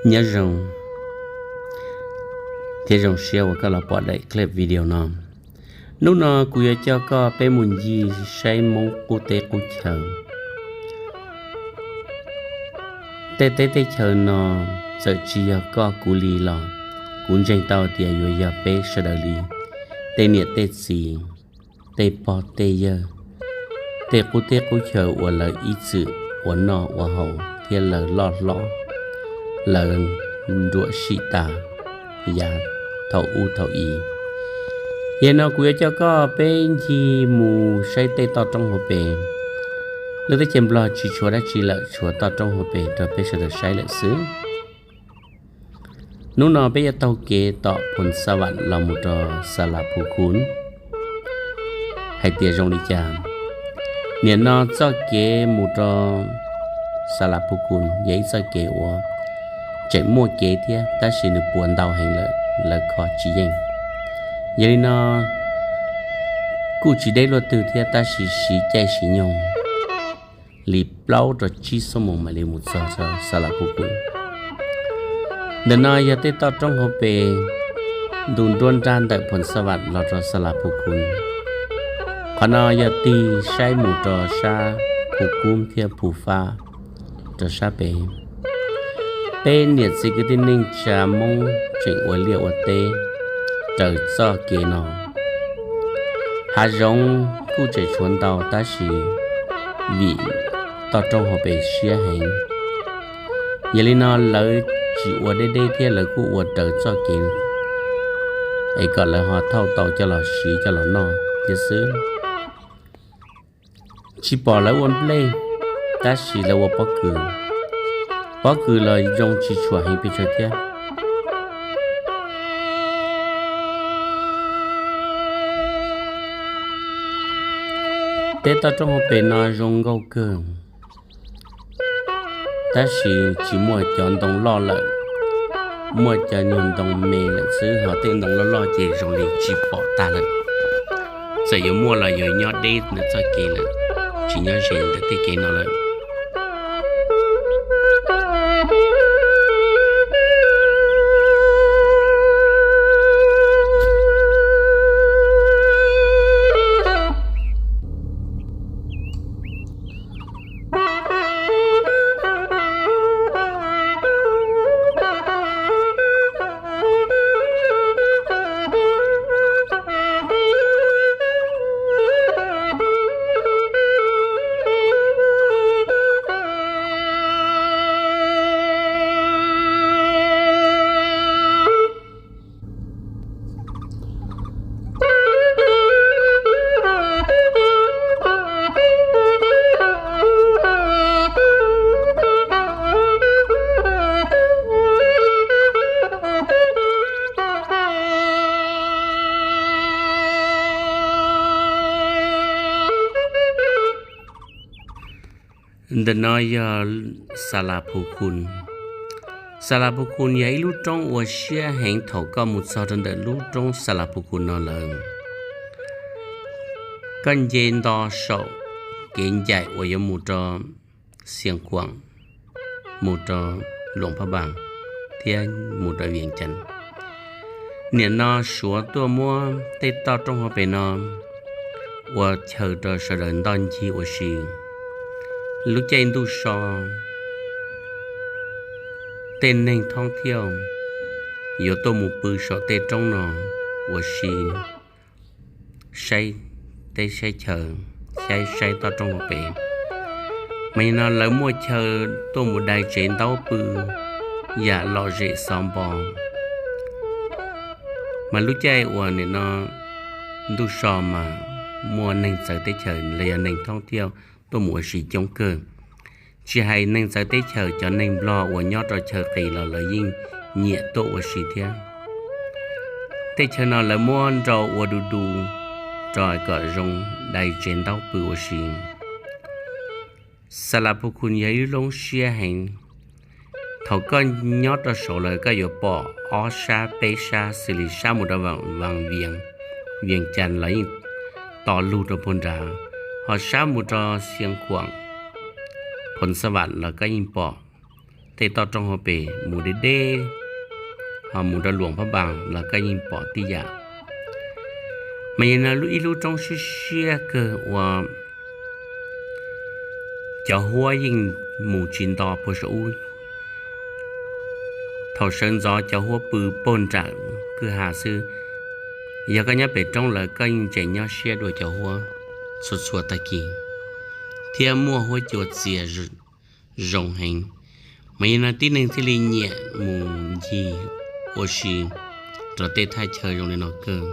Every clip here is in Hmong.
Nyob zoo thiab zoo siab uas koj los pom daim clip video no. Hnub no kuv yuav coj koj peb mus ncig saib Hmoob qub teb qub chaw. Tej teb tej chaw no txawm tsis yog koj kuv li los kuv ntseeg tau tias yuav yog peb sawv daws li, tej niam tej txiv, tej pog tej yawg, tej qub teb qub chaw uas lawv ib txwm ua noj ua haus thiab lawv loj hlob, lawv nruam sim tas yav thaum ub thaum i. Yog no kuv yuav coj koj peb ncig mus saib tej toj roob hauv pes. Lub teb chaws Nplog tsis tshuav dab tsi lawm, tshuav toj roob hauv pes rau peb sawv daws saib lawm xwb. Hnub no peb yuav taug kev tom Phoos Xa Vam los mus rau Xa Las Phu Khun, hais tias zoo li cas. Nim no txoj kev mus rau Xa Las Phu Khun yog ib txoj kev uas tseem muaj kev thiab, tab sis nws puas ntau heev lawm, lawv kho tsis yeej. Yog li no kuj tsis deb luaj twg thiab, tab sis siv caij siv nyoog li plaub rau tsib xuab moos mam li mus txog Xa Las Phu Khun. Ntawm no yog tej toj roob hauv pes ntu nruab nrab ntawm Phoos Xa Vam los rau Xa Las Phu Khun. Qhov no yog tig saib mus rau sab Phu Kub thiab Phu Fab rau sab pem. Peb niam txiv kwv tij neej tsa Hmoob tseem ua liaj ua teb raws txoj kev no. Hav zoov kuj tseem tshuav ntau tab sis vim toj roob hauv pes siab heev, yog li no lawv tsis ua deb deb thiab lawv kuj ua raws txoj kev es kom lawv ho thauj tau coj los siv coj los noj thiab xwb. Tsis pom lawv ua nplej, tab sis lawv ua pob kws. Pob kws los zoo tsis tshua heev pes tsawg thiab. Tej toj roob hauv pes no zoo nkauj kawg, tab sis tsis muaj cov ntoo loj lawm, muaj cov nyuag ntoo me lawm xwb, ho tej ntoo loj loj ces zoo li tsis pom tag lawm. Txawm yuav muaj los yuav nyob deb ntawm txoj kev lawm, tsis nyob ze ntawm tej kev no lawm. Ntawm no yog Xa Las Phu Khun. Xa Las Phu Khun yog ib lub roob uas siab heev. Thaum koj mus txog rau ntawm lub roob Xa Las Phu Khun no lawm, koj nce nto saum kev ncaim uas yuav mus rau Xiav Khuam, mus rau Luam Phab Npas thiab mus rau Vias Cas. Nim no Suav tuaj muab tej toj roob hauv pes no ua chaw rau sawv daws ntoj ncig ua si. Lub caij ntuj so, tej neeg thoob thiauj yuav tuaj mus pw saum tej roob no ua si, saib teb saib chaw, saib saib toj roob hauv pes. Mas nim no lawv muaj chaw tuaj mus dai tsev ntaub pw yam lom zem xov npo. Mas lub caij uas nim no ntuj so mas muaj neeg txawv teb chaws los yog neeg thoob thiauj tuaj mus ua si coob kawg. Tsis hais neeg txawv teb chaws, cov neeg Nplog uas nyob rau chaw qis los lawv yeej nyiam tuaj ua si thiab. Tej chaw no lawv muab nrau ua du du rau kom zoo dai tsev ntaub pw ua si. Xa Las Phu Khun yog ib lub roob siab heev. Thaum koj nyob rau saud lawm koj yuav pom ob sab peb sab xws li sab mus rau Vas Vias, Vias Cas los yeej to lug rau puag nrad, ho sab mus rau Xiav Khuam, Phoos Xa Vam los koj yeej pom. tej toj roob hauv pes mus deb deb, ho mus rau Luam Phab Npas los koj yeej pom tib yam. Mas yog no ib lub roob siab siab kawg uas cov huab yeej mus tsis nto puag saum ub. Thaum sawv ntxov cov huab pw puag nram kwj ha xwb, yog koj nyob pem roob lawm koj yeej tseem nyob siab dua cov huab txhua txhua tag kis, thiab muaj huab cua txias zoo heev. Mas yog no tib neeg thiaj li nyiam mus ncig ua si rau tej thaj chaw zoo li no kawg.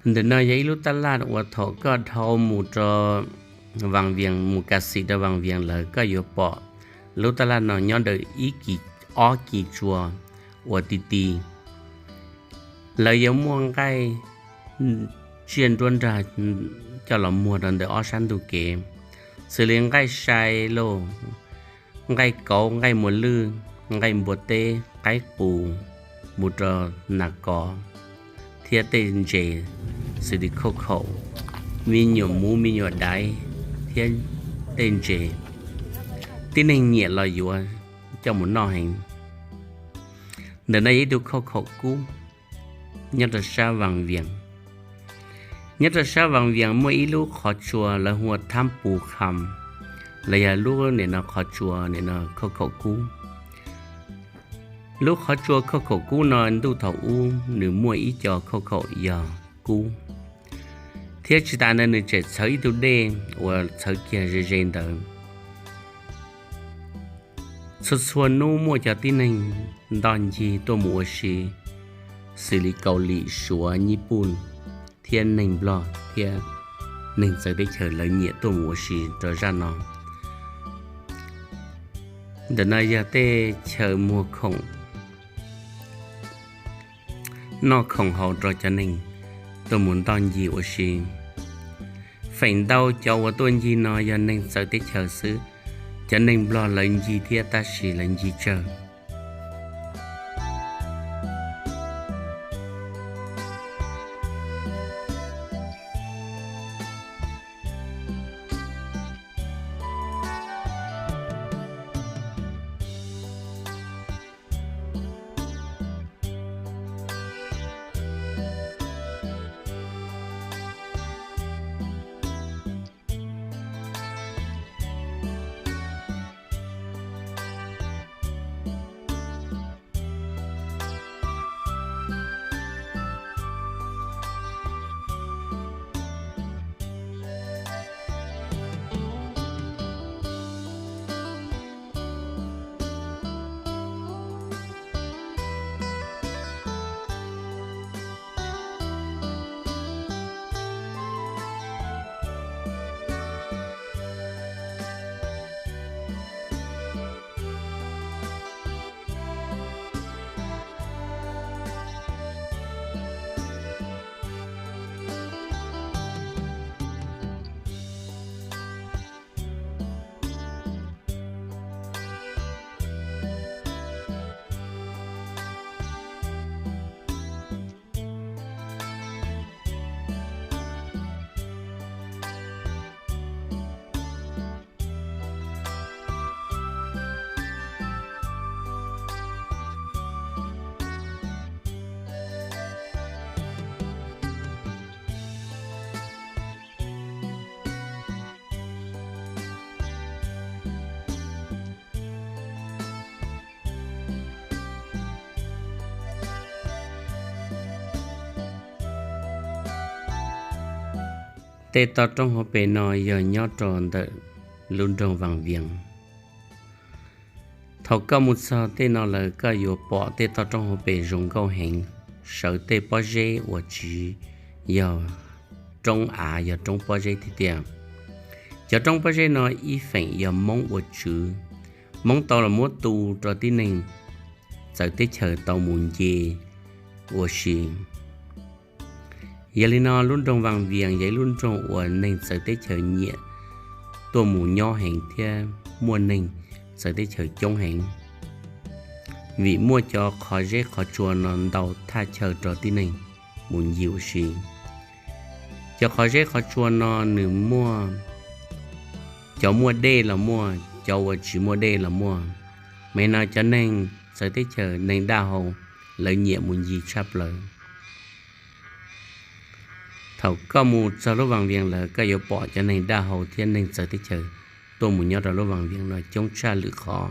Ntawm no yog ib lub taj laj uas thaum koj dhau mus rau Vaj Vias, mus Kas Xis rau Vaj Vias lawm koj yuav pom lub taj laj no nyob ntawm ib kis, ob kis tsua uas ti ti. Lawv yuav muaj nqaij tsiaj nruab nrag coj los muag rau ntawm ob sab ntug kev, xws li nqaij sai lauj, nqaij kauv, nqaij muas lwj, nqaij npua teb, qaib qus, mus rau nas kos, thiab tej ntses xws li khauj khaum, me nyuam muv, me nyuam daiv, thiab tej ntses. Tib neeg nyiam los yuav coj mus noj heev. Ntawm no yog ib tug khauj khaum kub nyob rau sab Vaj Vias. Nyob rau sab Vaj Vias muaj ib lub qhov tsua lawv hu ua Thab Pus Kham, los yog lub nim no qhov tsua nim no khauj khaum kub. Lub qhov tsua khauj khaum kub no ntuj thaum ub nws muaj ib co khauj khaum yog kub, thiab tsis tas ntawd nws tseem txhawv ib tug dej uas txhawv kiag ze ze ntawd. Txhua txhua hnub muaj cov tib neeg ntoj ncig tuaj mus ua si, xws li Kaus Lim, Suav, Nyij Pooj, thiab neeg Nplog thiab neeg txawv teb chaws lawv nyiam tuaj mus ua si rau zaj no. Ntawm no yog tej chaw muag khoom, noj khoom haus rau cov neeg tuaj mus ntoj ncig ua si. Feem ntau cov uas tuaj ncig no yog neeg txawv teb chaws xwb, cov neeg Nplog lawv ncig thiab tab sis lawv ncig tsawg. Tej toj roob hauv pes no yog nyob rau ntawm lub nroog Vaj Vias. Thaum koj mus txog tej no lawm koj yuav pom tej toj roob hauv pes zoo nkauj heev, sawv tej pob zeb uas tsis yog roob av, yog roob pob zeb tiag tiag. Cov roob pob zeb no ib feem yog Hmoob ua tswv, Hmoob tau los muab tu rau tib neeg txawv teb chaws tau mus nce ua si. Yog li no lub nroog Vaj Vias yog ib lub nroog uas neeg txawv teb chaws nyiam tuaj mus nyob heev thiab muaj neeg txawv teb chaws coob heev, vim muaj cov qhov zeb qhov tsua no ntau thaj chaw rau tib neeg mus ncig ua si. Cov qhov zeb qhov tsua no nws muaj, cov muaj dej los muaj, cov uas tsis muaj dej los muaj. Mas no cov neeg txawv teb chaws, neeg daj hau, lawv nyiam mus ncig tshaj plaws. Thaum koj mus txog lub Vaj Vias lawm koj yuav pom cov neeg daj hau thiab neeg txawv teb chaws tuaj mus nyob rau lub Vaj Vias no coob tshaj lwm qhov.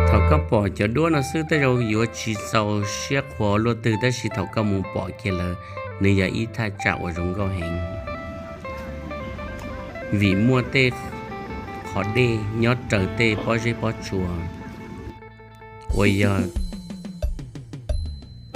Thaum koj pom cov duab no xwb tej zaum yuav tsis txaus siab qhuas luaj twg, tab sis thaum koj mus pom kiag lawm, nws yog ib thaj tsam uas zoo nkauj heev, vim muaj tej qhov dej nyob raws tej pob zeb pob tsua uas yog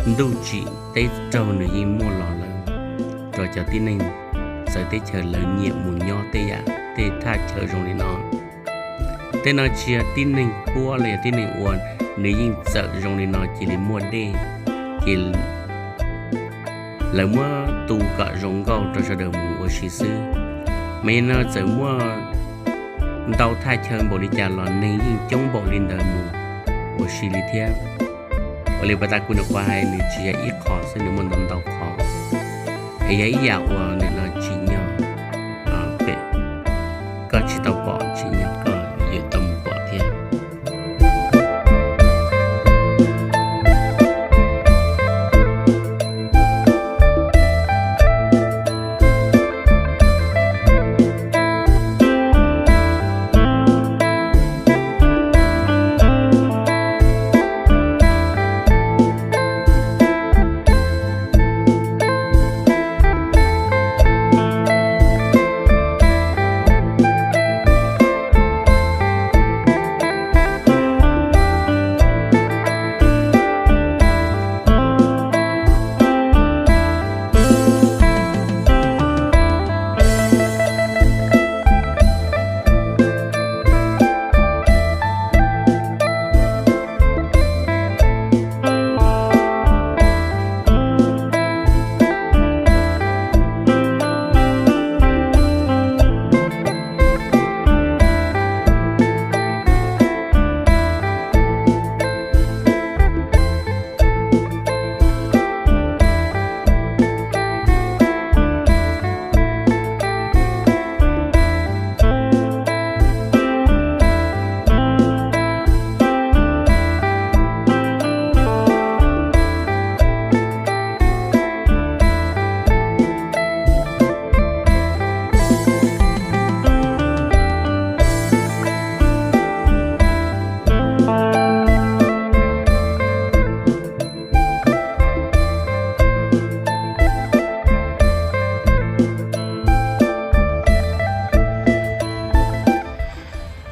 ntuj tsim teb raug nws yeej muaj los lawm rau cov tib neeg txawv teb chaws lawv nyiam mus nyob tej yam tej thaj chaw zoo li no. Tej no tsis yog tib neeg puab los yog tib neeg ua, nws yeej txawm zoo li no cia li muaj dej, ces lawv muab tu kom zoo nkauj rau sawv daws mus ua si xwb. Mas yog no txawm muaj ntau thaj chaw npaum li cas los neeg yeej coob npaum li ntawd mus ua si li thiab. Ua li pas tas kuv nyuam qhuav hais nws tsis yog ib qho xwb, nws muaj ntau ntau qhov, es yog ib yam uas nim no tsim nyog koj tsis tau pom, tsim nyog koj yuav tau mus pom thiab.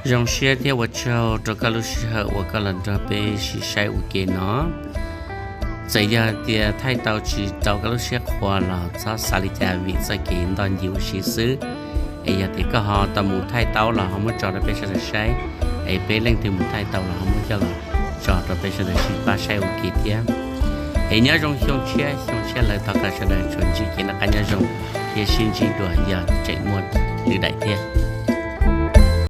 Zoo siab thiab ua tsaug rau koj lub sij hawm uas koj los nrog peb sib saib ua ke no. Txawm yog tias thaij tau tsis tau koj lub siab qhuas los txhob xav li cas, vim txoj kev ntoj ncig ua si xwb. Es yog tias koj ho tau mus thaij tau los ho muab tso rau peb sawv daws saib, es peb leej twg mus thaij tau los ho muab coj los tso rau peb sawv daws sib pab saib ua ke thiab. Es nyob zoo xyoo tshiab, xyoo tshiab lawm thov kom sawv daws tsuas ntsib kev noj qab nyob zoo thiab sib ntsib dua yog tseem muaj lwm daim thiab.